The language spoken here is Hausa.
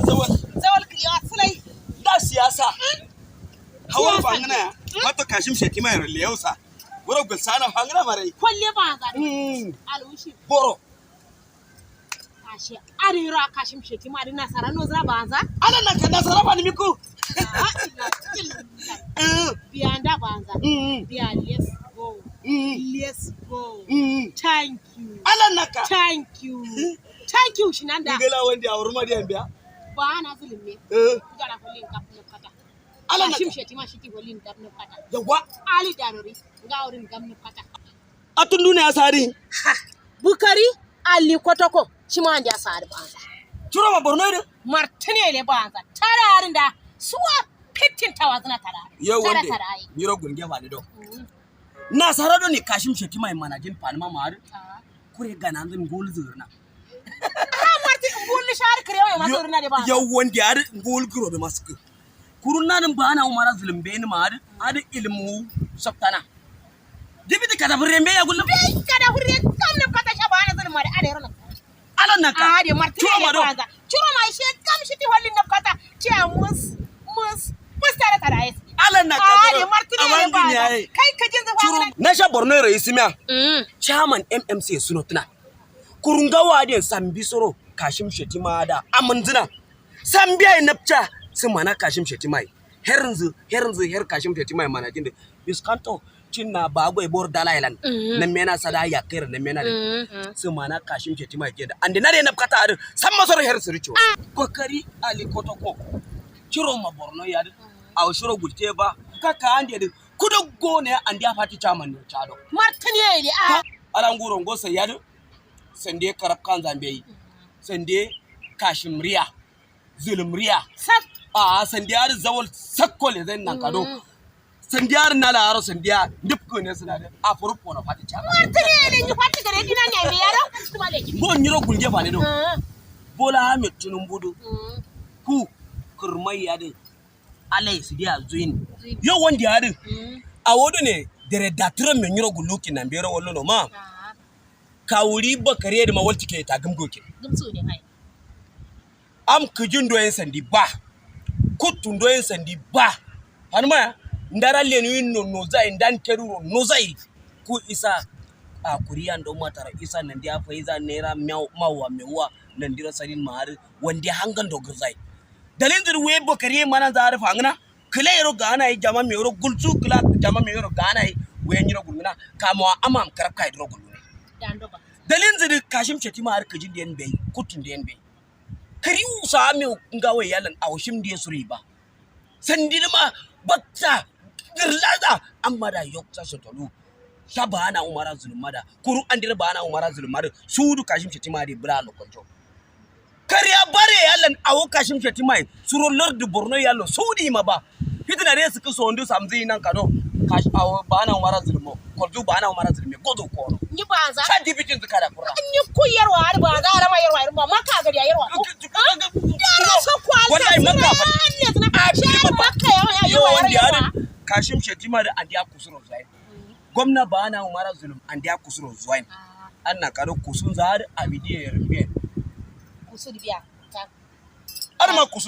Zawal. Zawal kilewa sulai. Da siyasa. Hawar Siyasa fangana ya. Wato Kashim Shettima ya leyausa. Wuro gulsana fangana marai. Kwalle ba za. Alwushi. Boro. Ashe arira Kashim Shettima adi nasara no zira banza. Ala na kana saraba ni miku. Biyanda banza. Biya, let's go. Let's go. Thank you. Ala naka. Thank you. Thank you shinanda. Ngela wandi awurma diyan biya. Ba na zulum ne. Kujara holin kap na kata. Ala Kashim naka. Shettima shiti holin gam na kata. Yawa. Ali Darori ngawrin gam na kata. Atun duniya sari. Ha. Bukari Ali Kotoko shima andi asari banza. Turo ma Borno ne. Martine le banza. Tararin da suwa fitin tawazuna tara. Yau Tara wande. tara ai. Nyiro gunge ba ni do. Nasara do ni Kashim Shettima manajin panma mar. Kure ganan ngul zurna. Ha marti ngulli shar krewe ma zurna de banza. Yau wanda har ngul guro be masu. Kurun nanin ba na umara zulumbe ni ma har ilmu sabtana. Dibiti kada burembe ya gullum. Bai kada hurre kam ne kata shabana zulma da are rona. Ala naka. A de martine Curo ma le do. banza. Curo ma she kam shiti hollin na kata. Ce mus mus mus tara tara ai. Ala naka. A de martine le banza. Kai ka jin zuwa. Na sha Borno raisi miya. Chairman MMC suno tuna. Kurunga wade sambi soro Kashim Shettima da amanzina. Sambi ay napcha sun mana Kashim Shettima. Hernzu hernzu her Kashim Shettima mana jinde. Biskanto cinna bago bor dalailan. Na mena sada ya kair na mena da. Sun mana Kashim Shettima ke da. Ande na de napkata adu samma soro her suricho. Kokari Ali Kotoko. Ciro ma Borno ya aw shiro gulte ba kaka ande de kudo gone ande afati chairman no chado. Martine le a. Alanguro ngo sayadu sande karab kan zambe sande Kashimriya Zulumriya. Sak. A sande ar zawol sakkole zan nan kado sande ar nala aro sande ar dipko ne suna da a furupo na fati chairman. Martine le ni fatti gare dina ne me yaro. Kuma le. Ngo nyiro gulge fa ne do Bola Ahmed Tinubu do ku kurmai ya de alai su dia zuin yo wanda ya de a wodo ne dere daturan men nyiro guluki nan bero wallo no ma kawuri bakare da mawalti ke ta gumgoke. Gumsu ne hai. Am kijin doyen sandi ba kutun doyen sandi ba hanma ndara lenu yin no no zai ndan teru no zai ku isa a kuriyan don matara isa nan dia faiza naira mawa mewa nan dira sarin mahar wanda hangan dogar zai dalin dir we bakare mana za har fangna kila yero gana yi jama me yero gulzu kila jama me yero gana yi we nyiro gulmina kamo amam karab kai dro gulmina. Dando ba. Dalin zidi Kashim Shettima har kijin da yan bai kutun da yan bai kari usa me ngawe yalan awshim da suri ba sandin ma batta girlaza amma da yokta sotolu shabana umara zulmada kuru andira bana umara zulmada sudu Kashim Shettima de bra lokonjo kariya bare yalan awo Kashim Shettima suro lord Borno yalo sudi ma ba fitina re su so ndu samzi nan kado kash awo bana umara zulmo kolju bana umara zulme godo kono. Ni banza. Cha dibitin zikara kura. Ni ku yarwa har ba za rama yarwa yarwa maka gari yarwa. Yara so kwalta. Wallahi makka fa. Ne zina. Shar makka yawa yo yarwa wanda yarwa. yarin Kashim Shettima da andiya kusuro zuwa gwamna bana umara zulum andiya kusuro zuwa anna karo kusun zahar abidiye yarbe. Kusu biya. Arma kusun.